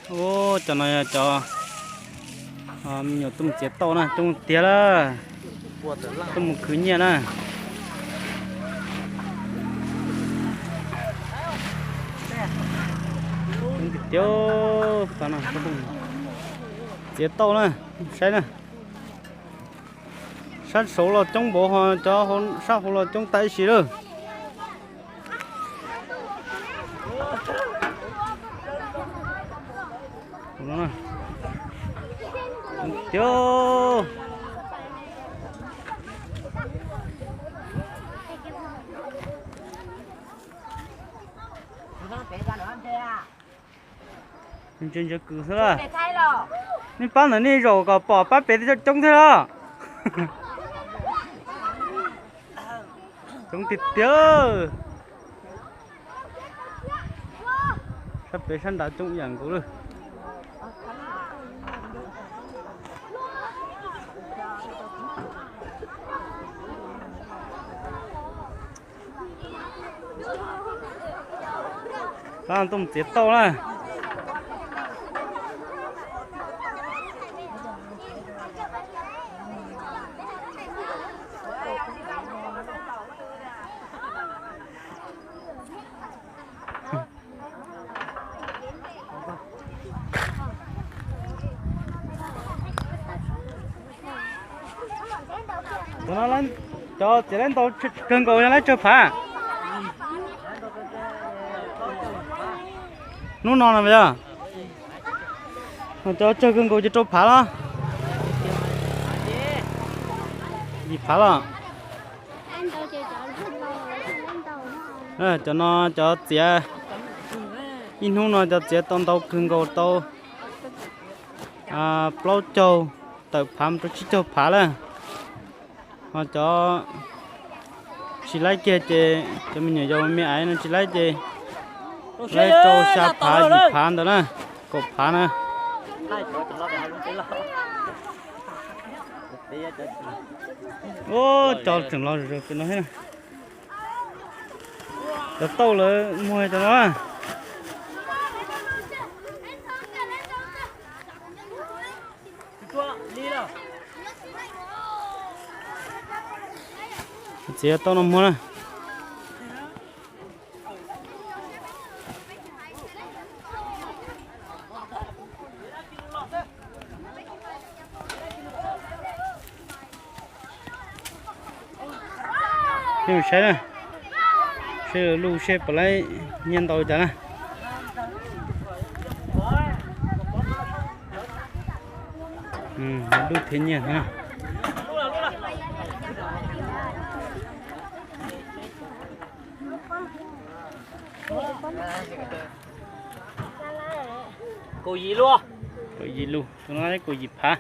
Ub, cov no yog cov me nyuam tuaj mus txiav tauj na, coob tiag lawm. Tuaj mus khwv nyiaj na. Coob tiag tiag, txiav tauj na, saib na. Sab saud los coob npaum ho cov sab hauv los coob tag ib si lawm. Tiag. Ntsia ntsia kws xwb la. Nej pab ntawm nej zaum kom pom pab pem coob thiab los. Coob tiag tiag. Sab pem sab nrad coob ib yam nkaus lawm. Pab tuaj mus txiav tauj na. Cov txiav lawv ntau kawg nkaus yog lawv tsawg phav? Hnub no no yog cov tsawg kawg nkaus ces rau phav los? Yim phav los? Cov no cov txiav, ib hnub no cov txiav tau ntau kawg nkaus, tau plaub caug tawm phav mus rau tsib caug phav lawm. Ho cov tsis laib kiag ces cov me nyuam yaus me aiv no tsis laib ces laib rau xya phav yim phav ntawd na, kaum phav na. Ub, cov tseem los zom zaws pem no thiab na. Cov tauj lawv muag cov no na. Txiav tauj no muag na. Saib na, saib lawv luj seb puas laib nyiaj ntau cas na. Luj thiab nyiaj na. Kaum yim lus, tus no kaum yim phav.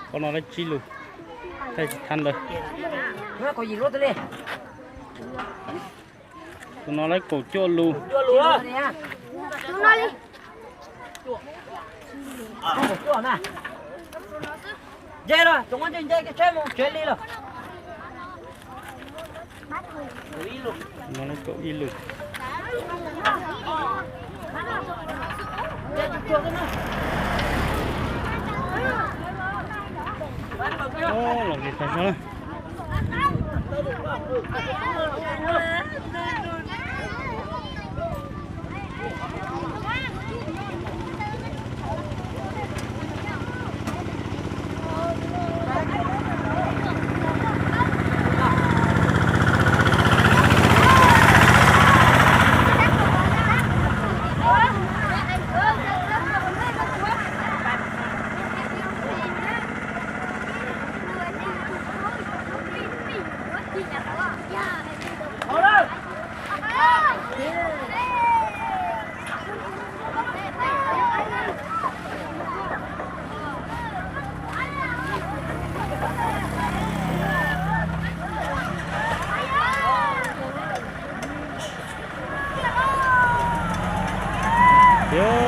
Qhov no laib tsib lus, thaij tsis thab ntawd. Tus no laib kaum cuaj lus. No laib kaum ib lus. Los li tag zog na. Tiag,